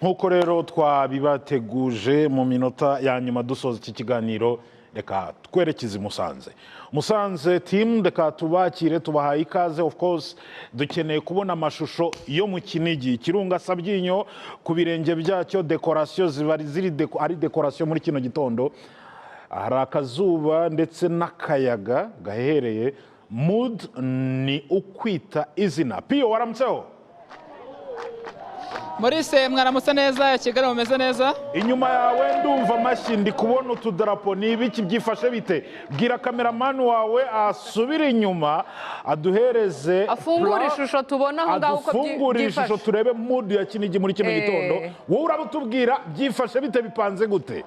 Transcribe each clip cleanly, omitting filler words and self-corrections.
Nk'uko rero twabibateguje, mu minota ya nyuma dusoza iki kiganiro, reka twerekeze i Musanze. Musanze team, reka tubakire, tubahaye ikaze. Of course dukeneye kubona amashusho yo mu Kinigi, Ikirunga Sabyinyo ku birenge byacyo, décoration ziba ziri ari décoration. Muri kino gitondo hari akazuba ndetse n'akayaga gahehereye, mood ni ukwita izina. Piyo, waramutseho? Maurice, mwaramutse neza. Kigali mumeze neza? Inyuma yawe ndumva amashyi, ndi kubona utudarapo, ni ibiki? Byifashe bite? Bwira cameraman wawe asubire inyuma aduhereze afungure plan, ishusho tubona aho ngaho uko adufungurire ishusho byifashe. Turebe mood ya Kinigi muri kino gitondo. Wowe uraba utubwira byifashe bite, bipanze gute?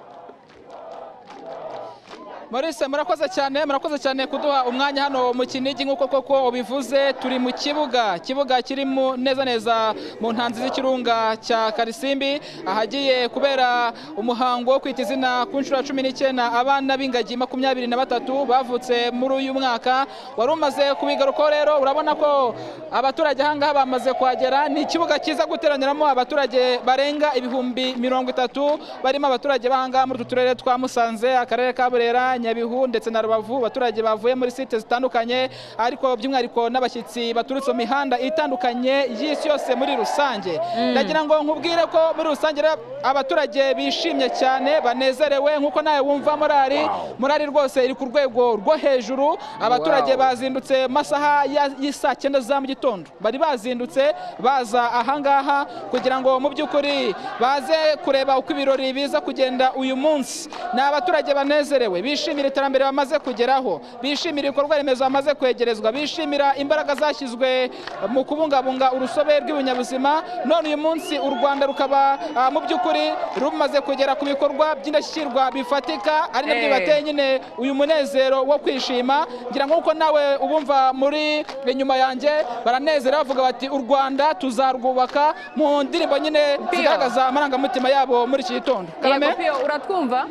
Maurice, murakoze cyane, murakoze cyane kuduha umwanya hano mu Kinigi. Nk'uko koko ubivuze, turi mu kibuga kirimo neza neza mu ntanzi z'ikirunga cya Karisimbi, ahagiye kubera umuhango wo kwita izina ku nshuro ya 19 abana b'ingagi 23 bavutse muri uyu mwaka. Wari umaze kubigarukaho rero, urabona ko abaturage ahangaha bamaze kuhagera. Ni ikibuga cyiza guteraniramo abaturage barenga 30,000, barimo abaturage b'ahangaha muri utu turere twa Musanze, akarere ka Burera, Nyabihu ndetse na Rubavu, abaturage bavuye muri site zitandukanye, ariko by'umwihariko n'abashyitsi baturutse mu mihanda itandukanye y'isi yose muri rusange. Ndagira ngo nkubwire ko muri rusange rero abaturage bishimye cyane, banezerewe, nk'uko nawe wumva morale. Morale rwose iri ku rwego rwo hejuru. Abaturage bazindutse mu masaha y'isaa 9 za mu gitondo, bari bazindutse baza ahangaha kugira ngo mu by'ukuri baze kureba uko ibirori biza kugenda uyu munsi. Ni abaturage banezerewe, bishimira iterambere bamaze kugeraho, bishimira ibikorwa remezo bamaze kwegerezwa, bishimira imbaraga zashyizwe mu kubungabunga urusobe rw'ibinyabuzima, none uyu munsi u Rwanda rukaba mu by'ukuri rumaze kugera ku bikorwa by'indashyikirwa bifatika, ari nabyo bibateye nyine uyu munezero wo kwishima. Ngira ngo uko nawe ubumva muri inyuma yanjye, baranezerewe, bavuga bati: "U Rwanda tuzarwubaka", mu ndirimbo nyine Pio. zigaragaza amarangamutima yabo muri iki gitondo. Karame? Yego Piyo, uratwumva?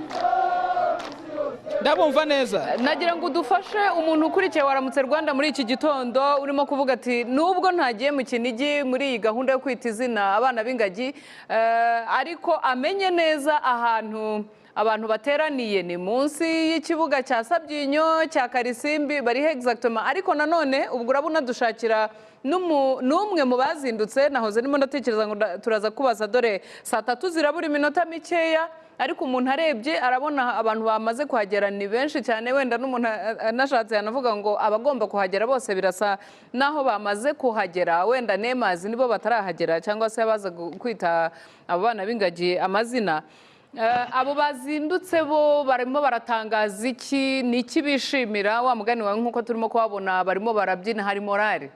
Ndabumva neza. Nagira ngo udufashe umuntu ukurikiye Waramutse Rwanda muri iki gitondo, urimo kuvuga ati: "Nubwo ntagiye mu Kinigi muri iyi gahunda yo kwita izina abana b'ingagi", ariko amenye neza ahantu abantu bateraniye. Ni munsi y'ikibuga cya Sabyinyo cya Karisimbi, bari exactement. Ariko nanone ubwo urabona dushakira n'umwe mu bazindutse. Nahoze ndimo ndatekereza ngo turaza kubaza, dore saa 3 zirabura iminota mikeya, ariko umuntu arebye arabona abantu bamaze kuhagera ni benshi cyane. Wenda n'umuntu anashatse yanavuga ngo abagomba kuhagera bose birasa naho bamaze kuhagera, wenda nemazi nibo batarahagera, cyangwa se abaza kwita abo bana b'ingagi amazina. Abo bazindutse bo barimo baratangaza iki? Ni iki bishimira? Wa mugani wawe, nk'uko turimo kuhabona barimo barabyina, hari morale.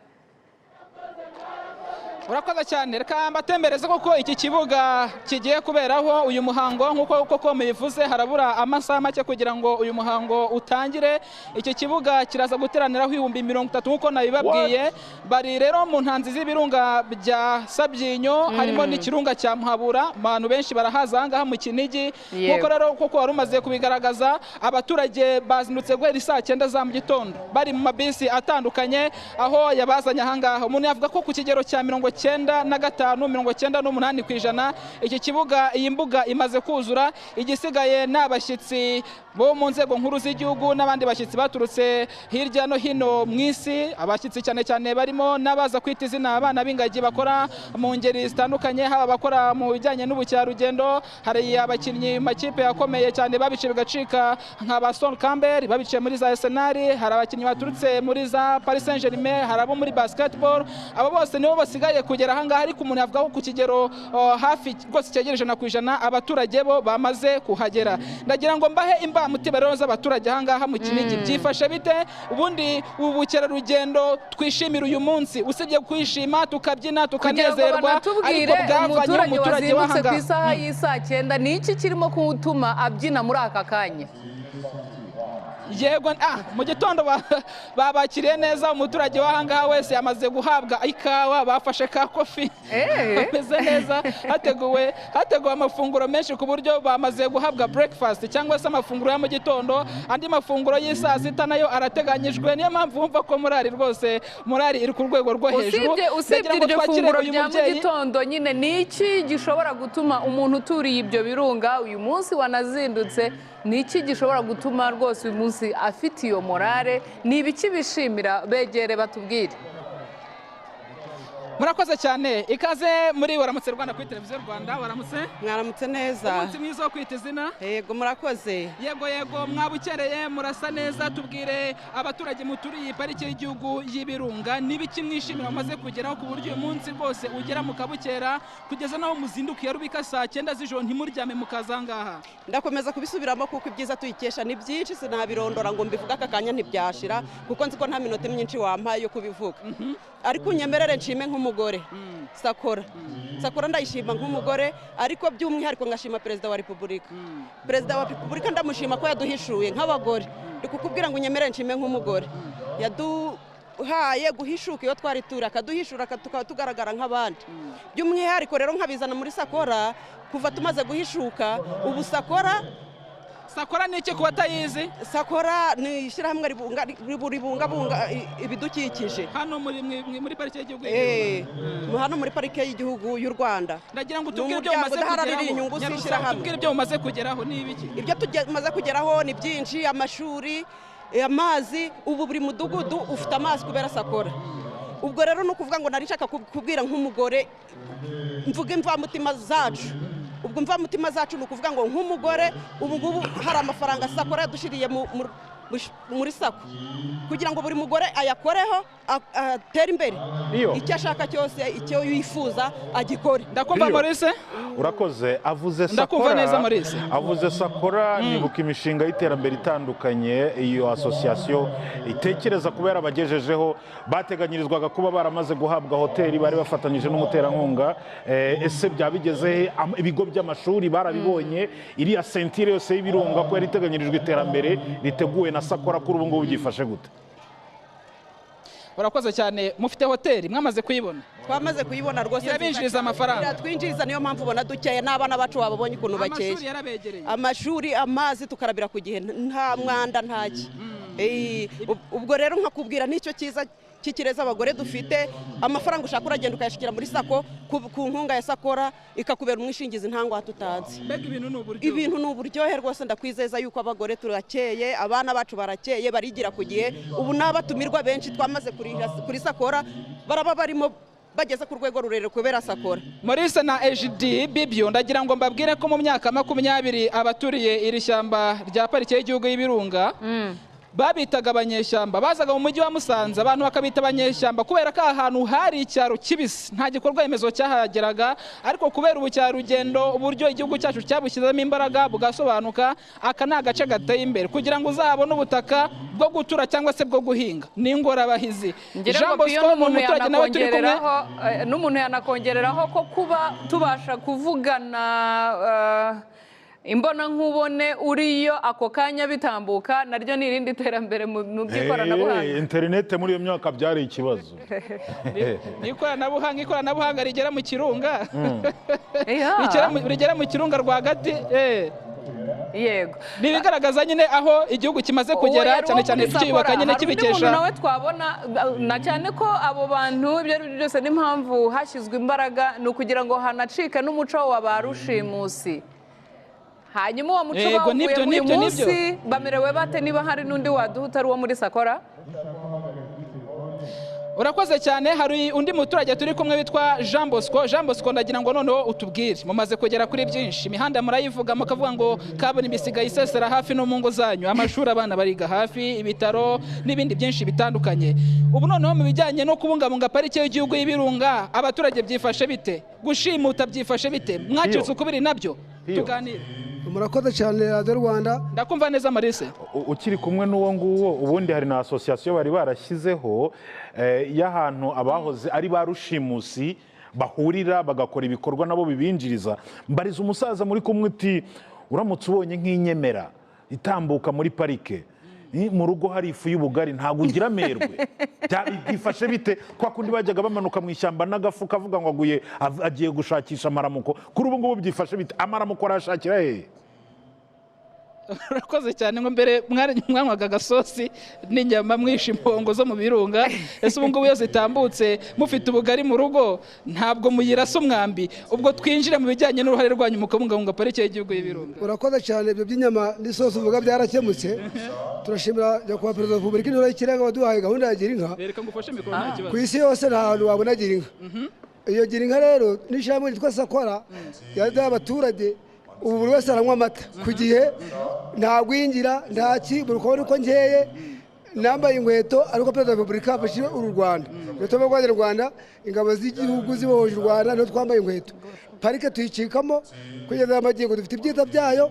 Urakoze cyane. Reka mbatembereze kuko iki kibuga kigiye kuberaho uyu muhango. Nk'uko koko mubivuze, harabura amasaha make kugira ngo uyu muhango utangire. Iki kibuga kiraza guteraniraho 30,000 nk'uko nabibabwiye. Bari rero mu ntanzi z'ibirunga bya Sabyinyo, harimo n'ikirunga cya Muhabura. Abantu benshi barahaza aha ngaha mu Kinigi. Nk'uko rero koko wari umaze kubigaragaza, abaturage bazindutse guhera isaa 9 za mu gitondo, bari mu mabisi atandukanye aho yabazanye aha ngaha. Umuntu yavuga ko ku kigero cya 95, 98% iki kibuga, iyi mbuga imaze kuzura. Igisigaye ni abashyitsi bo mu nzego nkuru z'igihugu n'abandi bashyitsi baturutse hirya no hino mu isi. Abashyitsi cyane cyane barimo n'abaza kwita izina abana b'ingagi bakora mu ngeri zitandukanye, haba abakora mu bijyanye n'ubukerarugendo, hari abakinnyi mu makipe akomeye cyane babiciye bigacika nka ba Sol Campbell babiciye muri za Arsenal, hari abakinnyi baturutse muri za Paris Saint-Germain, hari abo muri basketball. Abo bose nibo basigaye kugera aha ngaha, ariko umuntu yavuga ko ku kigero hafi rwose cyegereje 100% abaturage bo bamaze kuhagera. Ndagira ngo mbahe imbamutima rero z'abaturage aha ngaha mu Kinigi. Byifashe bite ubundi ubu bukerarugendo twishimira uyu munsi? Usibye kwishima tukabyina, Kugira ngo tukanezerwa, banatubwire ariko bwavanye umuturage umuturage wazindutse ku w'aha ngaha. isaha y'isaa 9, ni iki kirimo gutuma abyina muri aka kanya? Yego, mu gitondo babakiriye neza. Umuturage w'ahangaha wese yamaze guhabwa ikawa, bafashe ka coffee, bameze neza. Hateguwe amafunguro menshi ku buryo bamaze guhabwa breakfast cyangwa se amafunguro ya mu gitondo. Andi mafunguro y'isaa sita nayo arateganyijwe. Niyo mpamvu wumva ko morale rwose, morale iri ku rwego rwo hejuru. Usibye Ndagira ngo iryo twakire funguro uyu rya mu mubyeyi. gitondo nyine, ni iki gishobora gutuma umuntu uturiye ibyo birunga uyu munsi wanazindutse, ni iki gishobora gutuma rwose uyu munsi afite iyo morale? Ni ibiki bishimira? Begere batubwire. Murakoze cyane. Ikaze muri Waramutse Rwanda kuri Televiziyo Rwanda. Waramutse? Mwaramutse neza. Umunsi mwiza wo kwita izina. Yego, murakoze. Yego, mwabukereye, murasa neza. Tubwire abaturage muturiye Pariki y'Igihugu y'Ibirunga, n'ibiki mwishimira mumaze kugeraho ku buryo uyu munsi rwose ugera mukabukera, kugeza n'aho muzindukiye rubika saa 9 z'ijoro ntimuryame, mukaza aha ngaha? Ndakomeza kubisubiramo kuko ibyiza tuyikesha ni byinshi, sinabirondora ngo mbivuge aka kanya, ntibyashira, kuko nzi ko nta minota myinshi wampaye yo kubivuga. Ariko unyemerere nshime nk'umugore Sakora. Sakora ndayishima nk'umugore, ariko by'umwihariko ngashima Perezida wa Repubulika. Perezida wa Repubulika ndamushima ko yaduhishuye nk'abagore. Ndi kukubwira ngo unyemerere nshime nk'umugore, yaduhaye guhishuka iyo twari turi, akaduhishura tukaba tugaragara nk'abandi. By'umwihariko rero nkabizana muri Sakora. Kuva tumaze guhishuka, ubu Sakora Sakora ni iki ku batayizi? Sakora ni ishyirahamwe ribungabunga ibidukikije. Hano muri Pariki y'Igihugu y'Ibirunga. Hano muri Parike y'Igihugu y'u Rwanda. Ndagira ngo Ni utubwire ibyo umuryango mumaze udaharanira kugeraho. inyungu Nyarutsa, z'ishyirahamwe. utubwire ibyo mumaze kugeraho ni ibiki? Ibyo tumaze kugeraho ni byinshi: amashuri, amazi. Ubu buri mudugudu ufite amazi kubera Sakora. Ubwo rero ni ukuvuga ngo nari nshaka kubwira nk'umugore, mvuga imvamutima zacu. Ubwo imvamutima zacu ni ukuvuga ngo nk'umugore, ubu ngubu hari amafaranga Sakora yadushiriye muri SACCO kugira ngo buri mugore ayakoreho, atere imbere, Iyo. icyo ashaka cyose, icyo yifuza agikore. Ndakumva. Iyo. Maurice. Urakoze. Avuze Ndakumva Sakora, neza, Maurice. avuze Sakora, nibuka imishinga y'iterambere itandukanye iyo association itekereza kuba yarabagejejeho. Bateganyirizwaga kuba baramaze guhabwa hoteli, bari bafatanyije n'umuterankunga. Ese byaba bigeze he? Ibigo by'amashuri barabibonye? Iriya ceinture yose y'ibirunga ko yari iteganyirijwe iterambere riteguwe na Sakora, kuri ubu ngubu byifashe gute? Urakoze cyane. Mufite hoteli, mwamaze kuyibona? Twamaze kuyibona rwose. Irabinjiriza amafaranga? Iratwinjiriza, niyo mpamvu ubona dukeye n'abana bacu babonye ukuntu bakeye. Amashuri yarabegereye? Amashuri, amazi, tukarabira ku gihe, nta mwanda, ntaki. Ubwo rero nkakubwira n'icyo cyiza cy'ikirezi abagore dufite. Amafaranga ushaka uragenda ukayashyikira muri SACCO ku nkunga ya Sakora, ikakubera umwishingizi, nta ngwate utanze. Mbega ibintu ni uburyo! Ibintu ni uburyohe rwose. Ndakwizeza yuko abagore turakeye, abana bacu barakeye, barigira ku gihe. Ubu n'abatumirwa benshi twamaze kurihira kuri Sakora baraba barimo bageze ku rwego rurerure kubera Sakora. Maurice na Ejidi Bibyo, ndagira ngo mbabwire ko mu myaka 20 abaturiye iri shyamba rya Parike y'Igihugu y'Ibirunga babitaga abanyeshyamba. Bazaga mu mujyi wa Musanze, abantu bakabita abanyeshyamba kubera ko aha hantu hari icyaro kibisi, nta gikorwa remezo cyahageraga. Ariko kubera ubukerarugendo, uburyo igihugu cyacu cyabushyizemo imbaraga bugasobanuka, aka ni agace gateye imbere. Kugira ngo uzahabone ubutaka bwo gutura cyangwa se bwo guhinga ni ingorabahizi. Ngira Jean ngo Piyo, Bosco ni n'umuntu umuturage nawe turi kumwe. n'umuntu yanakongereraho ko kuba tubasha kuvugana imbonankubone uriyo ako kanya bitambuka, naryo ni irindi terambere mu by'ikoranabuhanga. Interinete muri iyo myaka byari ikibazo. Ni ikoranabuhanga rigera mu kirunga, rigera mu kirunga rwagati. Ni ibigaragaza nyine aho igihugu kimaze Uwo kugera, yari cyane uwo cyane muri cyiyubaka Sakora. nyine Hari undi muntu kibikesha. nawe twabona, na cyane ko abo bantu, ibyo ari byo byose n'impamvu hashyizwe imbaraga ni ukugira ngo hanacike n'umuco wa ba rushimusi. Hanyuma uwo muco Yego, bawuvuyemo, nibyo, uyu nibyo, munsi nibyo. bamerewe bate? Niba hari n'undi waduha utari uwo muri Sakora. Urakoze cyane. Hari undi muturage turi kumwe witwa Jean Bosco. Jean Bosco, ndagira ngo noneho utubwire, mumaze kugera kuri byinshi, imihanda murayivuga mukavuga ngo kaburimbo isigaye isesera hafi no mu ngo zanyu, amashuri abana bariga hafi, ibitaro n'ibindi byinshi bitandukanye. Ubu noneho mu bijyanye no kubungabunga Parike y'Igihugu y'Ibirunga, abaturage byifashe bite? Gushimuta byifashe bite? Mwacitse ukubiri nabyo? Iyo. Tuganire. Murakoze cyane, Radiyo Rwanda. Ndakumva neza, Marise. Ukiri kumwe n'uwo nguwo, ubundi hari na association bari barashyizeho y'ahantu abahoze ari ba rushimusi bahurira bagakora ibikorwa nabo bibinjiriza. Mbariza umusaza muri kumwe uti: uramutse ubonye nk'inyemera itambuka muri parike. Mu rugo hari ifu y'ubugari, ntabwo ugira amerwe. Byifashe bite? Kwa kundi bajyaga bamanuka mu ishyamba n'agafu kavuga ngo aguye agiye gushakisha amaramuko, kuri ubu ngubu byifashe bite? Amaramuko arashakira hehe? Urakoze cyane. Ngo mbere mwanywaga agasosi n'inyama mwishe impongo zo mu birunga, ese ubu ngubu iyo zitambutse mufite ubugari mu rugo ntabwo muyirasa umwambi? Ubwo twinjire mu bijyanye n'uruhare rwanyu mu kubungabunga Parike y'Igihugu y'Ibirunga. Urakoze cyane. Ibyo by'inyama n'isosi uvuga byarakemutse. Turashimira Nyakubahwa Perezida wa Repubulika, Intore y'Ikirenga, waduhaye gahunda ya Gira Inka. Reka ngufashe mikoro, nta kibazo. Ku isi yose nta hantu wabona Gira Inka. Iyo Gira Inka rero n'ishyirahamwe ryitwa SACOLA yaduhaye abaturage, ubu buri wese aranywa amata ku gihe, nta gwingira, nta ki. Buri kubona uko nkeye nambaye inkweto, ariko Perezida wa Repubulika afashije uru Rwanda, inkweto rw'Abanyarwanda, ingabo z'igihugu zibohoje u Rwanda niho twambaye inkweto. Parike tuyicikamo kugeza amagingo, dufite ibyiza byayo,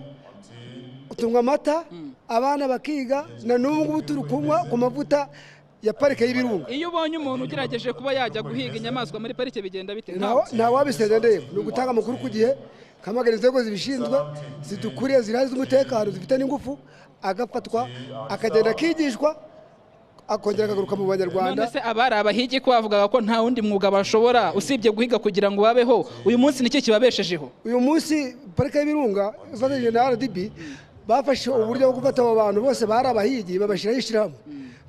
tunywa amata, abana bakiga, na n'ubu ngubu turi kunywa ku mavuta ya Parike y'Ibirunga. Iyo ubonye umuntu ugerageje kuba yajya guhiga inyamaswa muri parike bigenda bite? Nta wabisenya ndeba, ni ugutanga amakuru ku gihe, kamagana inzego zibishinzwe zidukuriye zirahari z'umutekano zifite n'ingufu, agafatwa akagenda akigishwa, akongera akagaruka mu Banyarwanda. None se abari abahigi ko bavugaga ko nta wundi mwuga bashobora usibye guhiga kugira ngo babeho, uyu munsi niki kibabeshejeho? Uyu munsi Parike y'Ibirunga ifatanyije na RDB bafashe uburyo bwo gufata abo bantu bose bari abahigi, babashyiraho ishyirahamwe.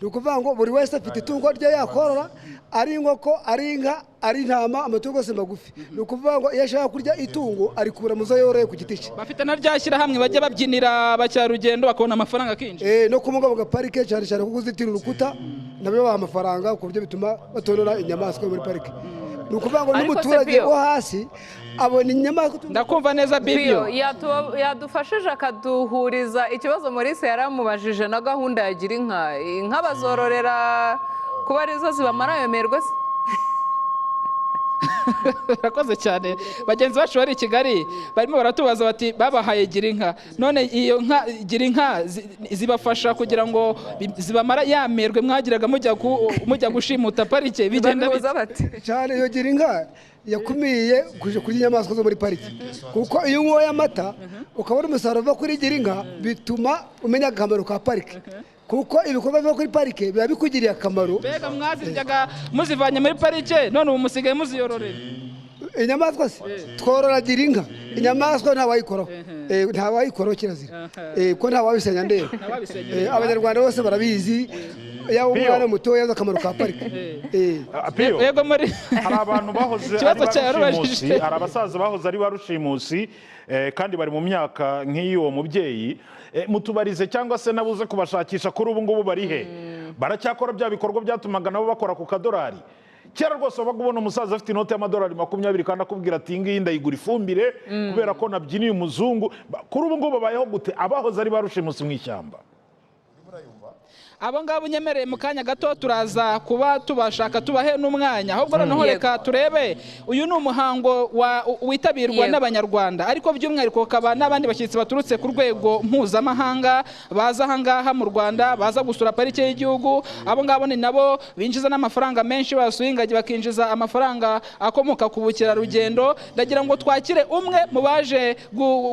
Ni ukuvuga ngo buri wese afite itungo rye yakorora, ari inkoko, ari inka, ari intama, amatungo yose magufi. Ni ukuvuga ngo iyo ashaka kurya itungo arikura mu zo yoroye ku giti cye. Bafite na rya shyirahamwe bajya babyinira abakerarugendo bakabona amafaranga akinjira. No kubungabunga parike, cyane cyane kuko uzitira urukuta nabyo baha amafaranga ku buryo bituma batonora inyamaswa muri parike. Ni ukuvuga ngo Ariko se n'umuturage Pio, wo hasi abona inyamaswa. Ndakumva neza, Bibio. Pio, yadufashije akaduhuriza ikibazo Maurice yaramubajije na gahunda ya Gira Inka. Inka bazororera kuba arizo zibamara ayo merwe se? Urakoze cyane. Bagenzi bacu bari i Kigali barimo baratubaza bati babahaye Gira Inka, none iyo nka Gira Inka zibafasha kugira ngo zibamara ya merwe mwagiraga mujya gushimuta parike, bigenda bite? Babihuza bate? Cyane, iyo Gira Inka yakumiye kuja kurya inyamaswa zo muri pariki, kuko iyo unyoye amata ukabona umusaruro uva kuri Gira Inka, bituma umenya akamaro ka pariki, kuko ibikorwa biva kuri parike biba bikugiriye akamaro. Mbega mwaziryaga muzivanye muri parike, none ubu musigaye muziyororera? Inyamaswa se tworora Gira Inka, inyamaswa ntawayikoraho, ntawayikoraho, kirazira, ko ntawabisenya ndeba. Ntawabisenya. Abanyarwanda bose barabizi, yaba Pio. umwana mutoya azi akamaro ka parike. Pio, Yego muri hari abantu bahoze Ikibazo ari ba cyawe rushimusi, yarubajije. hari abasaza bahoze ari ba rushimusi, kandi bari mu myaka nk'iy'uwo mubyeyi. Mutubarize cyangwa se nabuze kubashakisha, kuri ubu ngubu bari he? Baracyakora bya bikorwa byatumaga nabo bakora ku kadorari? Kera rwose wabaga ubona umusaza afite inoti y'amadolari 20 kandi akubwira ati iyi ngiyi ndayigura ifumbire kubera ko nabyiniye umuzungu. Kuri ubu ngubu babayeho gute abahoze ari ba rushimusi mu ishyamba? Abo ngabo unyemereye mu kanya gato turaza kuba tubashaka tubahe n'umwanya. Ahubwo noneho Yego. reka turebe, uyu ni umuhango witabirwa n'Abanyarwanda, ariko by'umwihariko hakaba n'abandi bashyitsi baturutse ku rwego mpuzamahanga baza aha ngaha mu Rwanda, baza gusura parike y'igihugu. Abo ngabo ni nabo binjiza n'amafaranga menshi, basuye ingagi bakinjiza amafaranga akomoka ku bukerarugendo. Ndagira ngo twakire umwe mu baje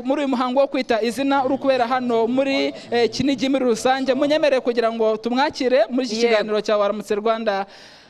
muri uyu muhango wo kwita izina uri kubera hano muri Kinigi muri rusange. Munyemerere kugira ngo tumwakire muri iki kiganiro cya Waramutse Rwanda.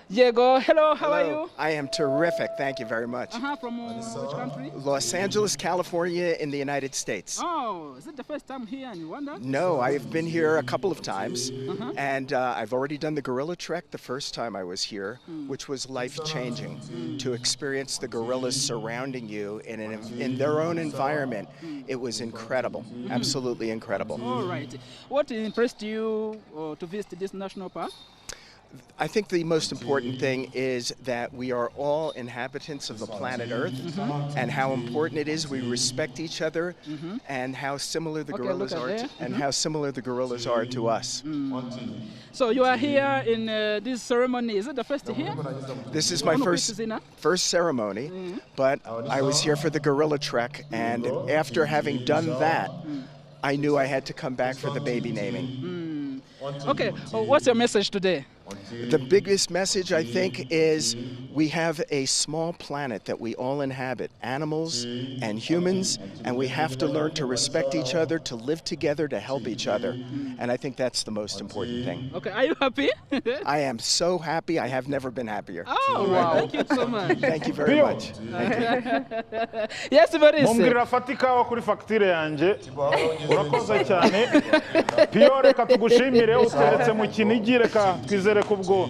Yego, hello, how are you? I am terrific. Thank you very much. From which country? Los Angeles, California, in the United States. Oh, is it the first time here in Rwanda? No, I have been here a couple of times, and I've already done the gorilla trek the first time I was here, which was life changing. To experience the gorillas surrounding you in their own environment, it was incredible. Absolutely incredible. All right. What impressed you to visit this national park? I think the most important thing is that we are all inhabitants of the planet Earth and how important it is we respect each other and how similar the Okay, gorillas look at are there. to, and how similar the gorillas are to us. So you are here in this ceremony. Is it the first here? This is my Ono first kwita izina? first ceremony, but I was here for the gorilla trek, and after having done that, I knew I had to come back for the baby naming. Okay. What's your message today? The biggest message, I think, is we have a small planet that we all inhabit, animals and humans, and we have to learn to respect each other, to live together, to help each other. And I think that's the most important thing. Okay, are you happy? I am so happy. I have never been happier. Oh, Wow. thank you so much. Thank you very Pio. much. Thank you. Yes, Maurice. Mumbwirira afate ikawa kuri fagitire yanjye. Urakoze cyane, Piyo. Reka tugushimire, uteretse mu Kinigi. Reka twizere ko ubwo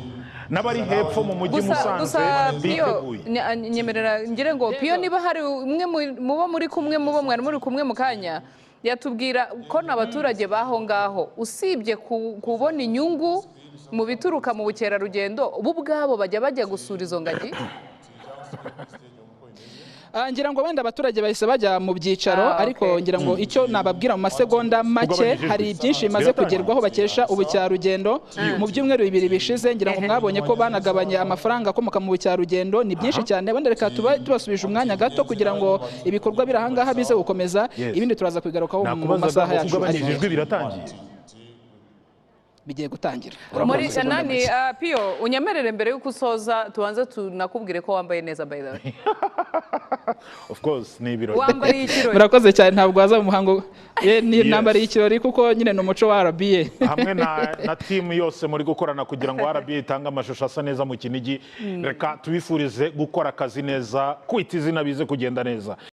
n'abari hepfo mu mujyi Gusa Musanze gusa Piyo, biteguye. nyemerera ngire ngo Piyo, niba hari umwe mu bo muri kumwe, mu bo mwari muri kumwe mu kanya, yatubwira ko n'abaturage b'aho ngaho, usibye kubona inyungu mu bituruka mu bukerarugendo, bo ubwabo bajya gusura izo ngagi? Ah, ngira ngo wenda abaturage bahise bajya mu byicaro, ariko ngira ngo icyo nababwira mu masegonda make, Ugabanyije ijwi. hari byinshi bimaze Biratangiye. kugerwaho bakesha ubukerarugendo mu byumweru 2 bishize. Ngira ngo mwabonye ko banagabanye amafaranga akomoka mu bukerarugendo. Ni byinshi cyane. Wenda reka tuba tubasubije umwanya gato kugira ngo ibikorwa biri ahangaha bize gukomeza. Ibindi turaza kubigarukaho mu Nakubazaga masaha ngo yacu ari ugabanyije imbere. ijwi, biratangiye? Bigiye gutangira. Muri nani, Piyo, unyemerere mbere y'uko usoza tubanze tunakubwire ko wambaye neza, by the way. Of course, ni ibirori. Wambariye ikirori. Murakoze cyane. Ntabwo waza mu muhango ye ni nambariye ikirori, kuko nyine ni umuco wa RBA. Hamwe na timu yose muri gukorana kugira ngo RBA itange amashusho asa neza mu Kinigi, reka tubifurize gukora akazi neza, kwita izina bize kugenda neza.